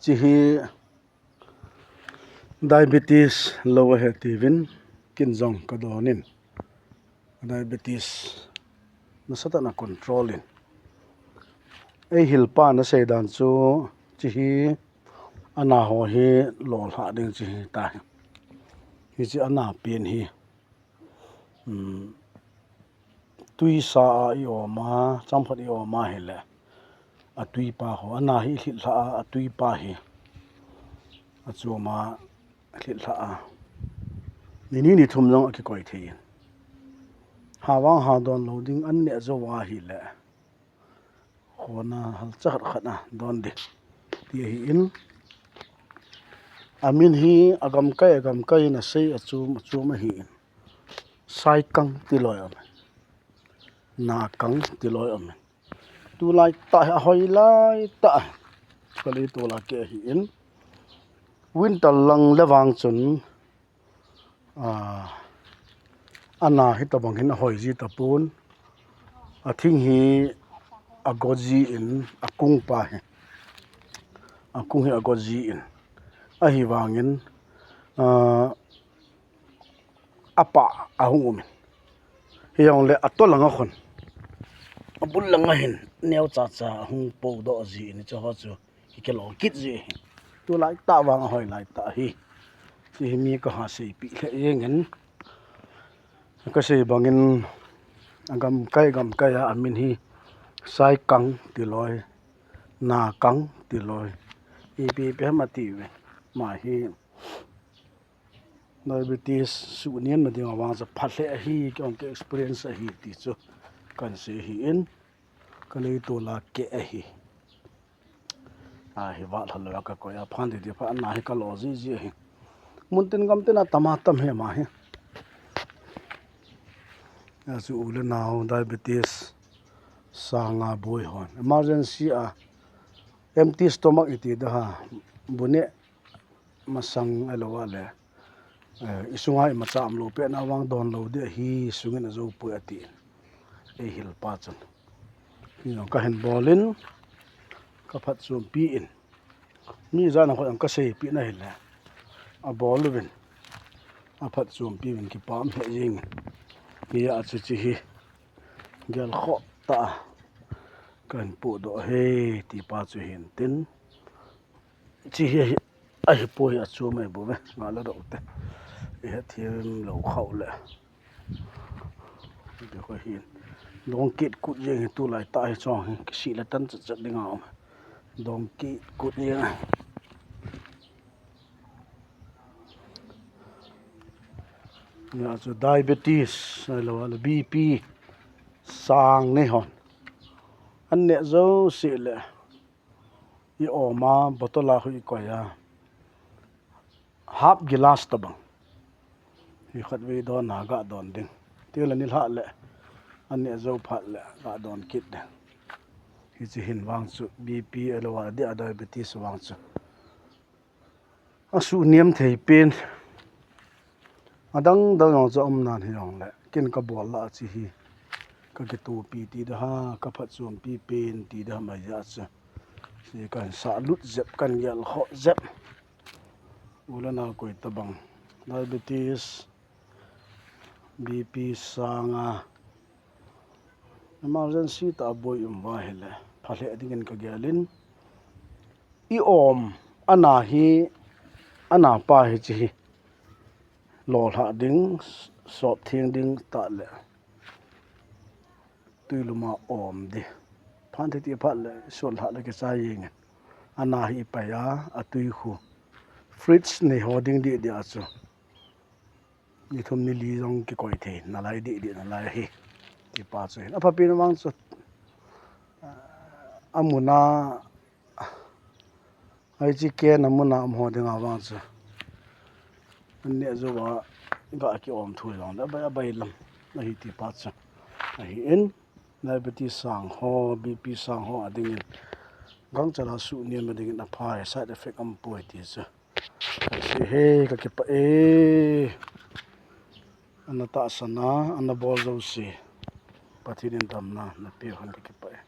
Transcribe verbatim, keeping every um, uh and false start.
Hiche hi diabetes lo ahi tiuvin, ken jong kadon in. Diabetes nasatah in a control in. Eihilpan asei dan chu, hiche hi ana ho hi lolhah ding hiche hi tahi. Hiche ana pen hi. Hmm. Tuisa a i-om a, chomkhat i-om a hile, atui pa ho, ana hi lhitlhah a, atui pa hi achom a lhitlhah a, ni ni ni thum jong akikoi thei in. Havang ha don lou ding an neh jou ahile, khona halcha khat khat a don ding ti ahin. Amin hi agamkai, agamkai in asei, achom, achom ahin. Saikang tiloi aum in. Nakang tiloi aum in. Tulai tah hi ahoi lai tah. Kalei tola keh ahin. Winter lang le vang chun, a, ana hitobang hin ahoi ji tapon. Athing hi ago ji in, akung pa hi. Akung hi ago ji in. Ahivangin, a, apah ahung um in. Hijongle atol langa khun, abul langa hin neocha cha ahung podoh ji in, hiche ho chu kikilo kit ji ahi. Tulai tah vang ahoi lai tah ahi. Hiche hi mi kaha seipeh lheh jeng in. Kasei bangin agamkai, gamkai a amin hi Saikang tiloi, Nakang tiloi, ipi ipi ham atiuvin. Ama hi diabetes suhnem na dinga vang chu phalheh ahi, kei jong ka experience ahi ti chu kahin sei ahin, kalei tola keh ahi. Ahi, vatlha lou a kakoi a, phan titi phat ana hi kalo jiji ahi. Muntin gamtin a tam a tam hi ama hi. Achu u le nao diabetes sanga boi hon emergency a empty stomach iti da ha, bu neh masang ahilou le, eh, isunga imacha umlou pet na vang don lou ding ahi, sungin ajou poi atin. Eihilpa chun. Kei jong kahin bol in, kaphatchompi in. Mi ijat a koi jong kaseipeh na hile, abol uvin, aphatchompi uvin, kipah um lheh jeng in. Hia chu hiche hi gelkhoh tah a kahin podoh ahi, ti pa chu hintin. Hiche hi ahi, ahipoi, achom ahi bouve, ngah le doh te. Ihethem lou khah le. Hiti koi hin. Dong kit kut jeng hi tulai tah hi chong hi. Kisih le tan chat chat ding a um. Dong kit kut jeng. Hia chu diabetes, ahilou le B P sang nei hon. An neh jouse le, i-om a, bottle a khu ikoi a, half glass tobang hi khatvei don a ga don ding. Tile nilhah le, an neh jou phat le ga don kit ding. Hiche hin vang chu B P ahilou le, dia diabetes vang chu asuhnem thei pen. Adang dang jong chu aum nan hijongle, ken kabol lah a hiche hi kakitopi ti ding ham, kaphatchompi pen ti ding ham, ahi jeh chun hiche kahin sahlut jep, kahin gelkhoh jep. U le nao koi tobang diabetes, B P sanga emergency tah a boi um uva ahile phalheh dingin kagel in. I-om ana hi, ana pa hiche hi lolhah ding, sop theng ding tah le, twi lum a om ding. Phan titi phat le, sot lhah le kichai jeng in. Ana hi ipai a, atwi khu fridge nei ho ding deh deh a chu ni thum ni li jong kikoi thei nalai deh deh nalai ahi, ti pa chu hin. Aphapen vang chu, ah, amun a, hiche ken amun a um ho dinga vang chu, an neh jou a ga ki-om thu jongle abai, abai lam ahi, ti pa chu ahin. Diabetes sang ho, B P sang ho a dingin, gangchal a suhnem a dingin apha e, side effect aumpoi ti chu. Kahi e, kakipah e. Ana tahsan a, ana bol jouse, Pathen in damna napeh hon kakipah e.